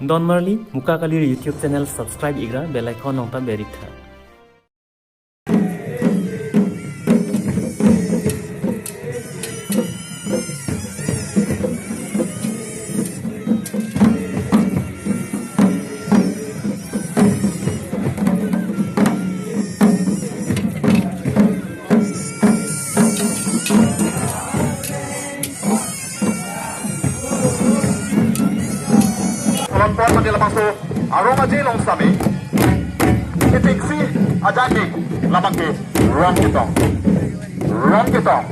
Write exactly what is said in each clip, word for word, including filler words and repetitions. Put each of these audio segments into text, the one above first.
Don Marli Muka Kalir YouTube channel subscribe ikra, bell icon nong ta berik tha. Alon pon mandi labangso arong aje along sitame, itik si ajadik labang ke rong ketong, rong ketong.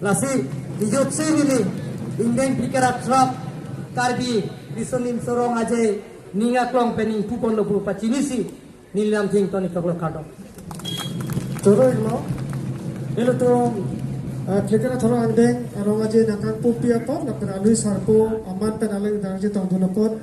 Lasi, ijotsi neli, ingdeng phlikep ra throk, Karbi Riso Nimso Rong Aje, ning aklong pen ingpu ponlo pu pachinisi, neli lamthe ington ik toklo, kardom. Choro iklo, ilitum, eh, phlikep ra throk angdeng, Rong Aje nangkangpupi apot, lapen alui sarpo, aman pen alang darji tongdun apot.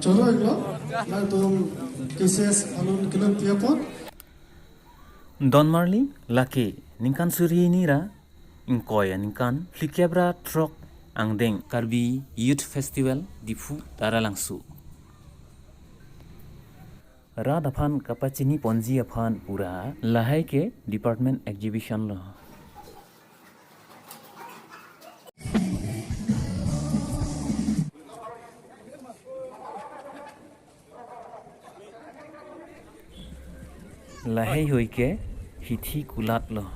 Choro iklo, nangtum K C S alun kelun pi apot. Don Marli, lake ningkan suri hini ra ingkoi aningkan phlikep ra throk angdeng Karbi Youth Festival Diphu Taralangso. Rat aphan kapachini ponji aphan pura lahai ke department exhibition lo. Laheihui ke hithi kulat lo.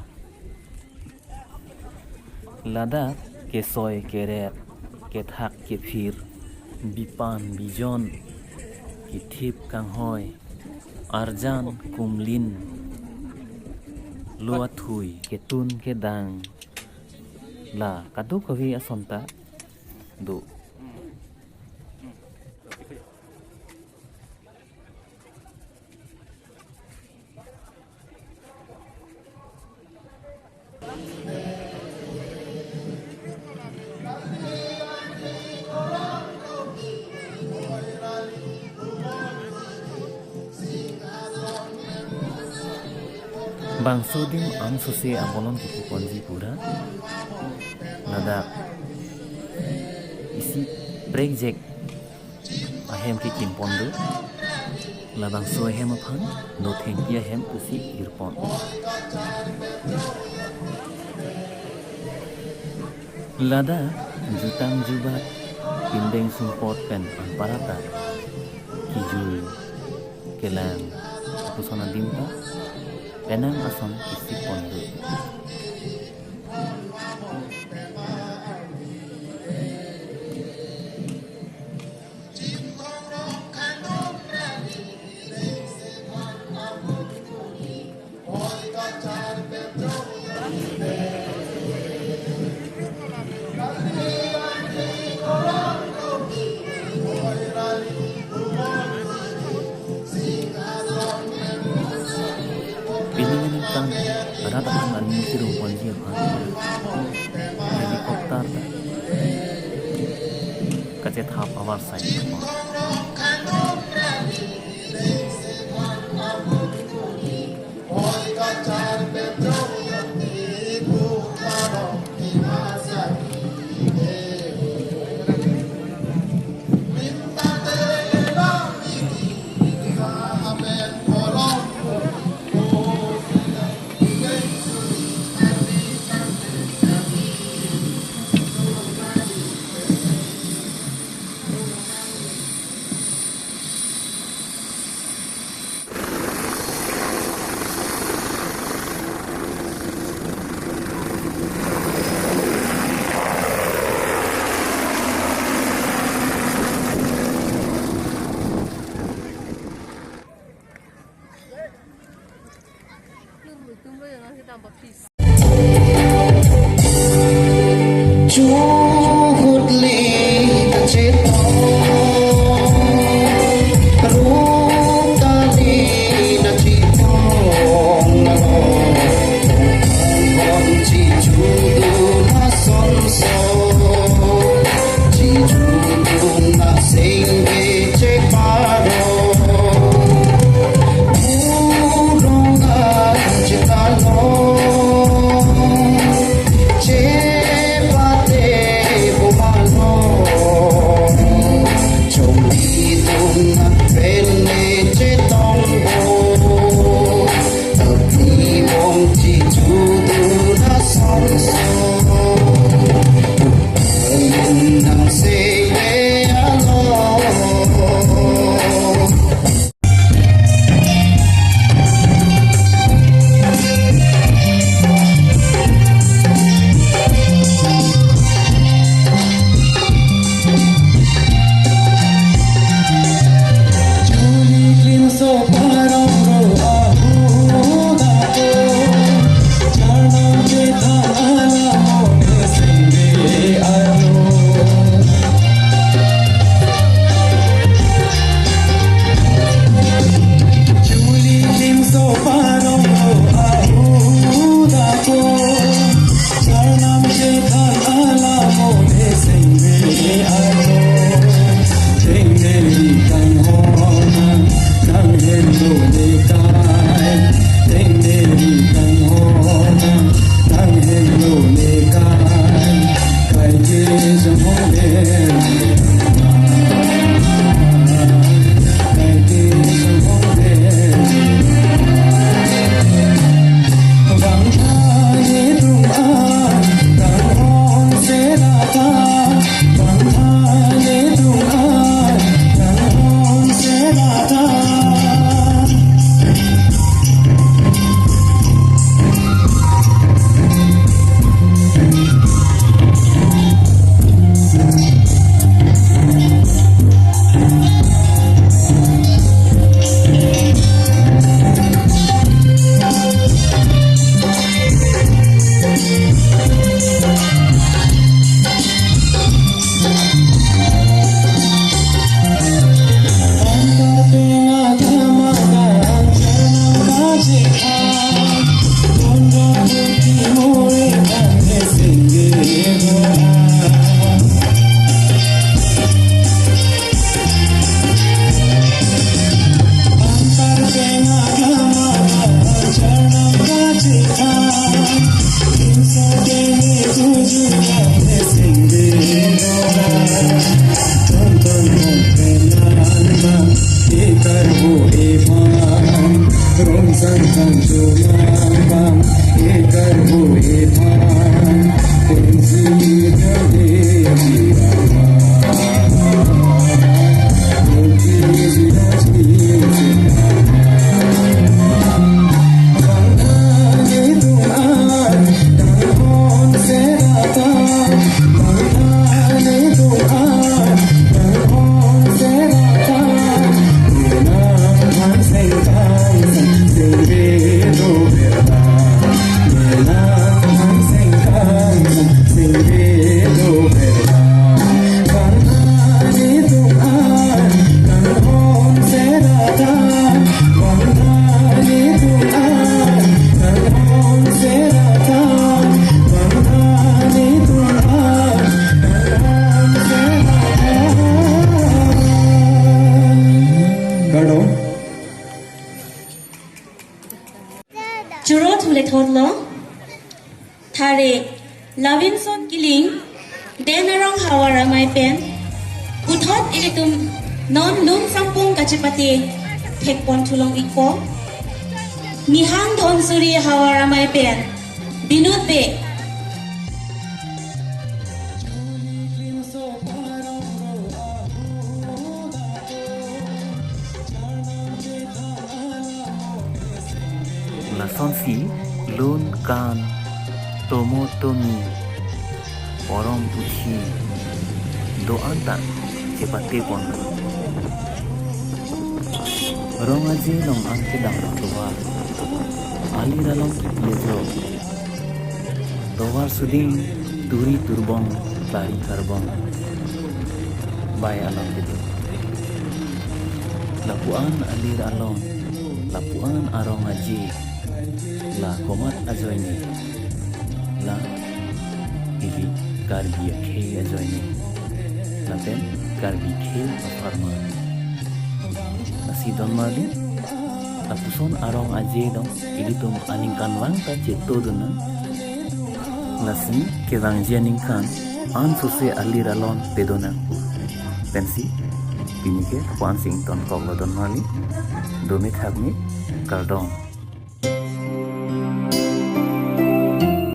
Ladak kesoi keret, kethak kephir, bipan bijon, kethip kanghoi, arjan kumlin, lo athui, ketun kedang, la kadokave ason ta do. Bangso adim angsose abolon kithi ponji pura. Ladak isi prekjak ahem kekim pon do. Labangso ahem aphan nothengpi ahem pusi irpon. Ladak jutang jubat, pindeng sumpot pen anparta kijui kelang lapuson adim ta penang ason kisik pon do. Pini ningkan rat aphan aning sirung ponji aphan helicopter ta kachethap avarsai. Chuhut le kachetong, ruk tali na chitong na lo. Kon chichudu na sonso, chichudu na sengge cheparo. Urong na chetalo. Kardom. Choro thule thotlo. Thare Lavinson Killing, Den Arong havar amei pen puthot ilitum non lun sampung kachepate thekpon thulong ikpo. Nihang Dhonsuri havar amei pen Binod Bey. Lasonsi lun kan, tomo tomi, porom puthi do-an ta chepate pon. Rong Aje along an kedam tovar, alir along kipi ajo. Tovar suding turi turbong, klari karbong bai alam kedo. Lapuan alir along, lapuan arong aje, la komat ajoine, la ili Karbi akhei ajoine, lapen Karbi khei apharman. Lasi don mali, lapuson arong aje dong, ilitum aningkanvang ta chetodun nang. Lasi kevangji aningkan an sose alir alon pedon nang. Pensi pini ke lapu-an si ingtonkoklo don mali. Dome thakme, kardom.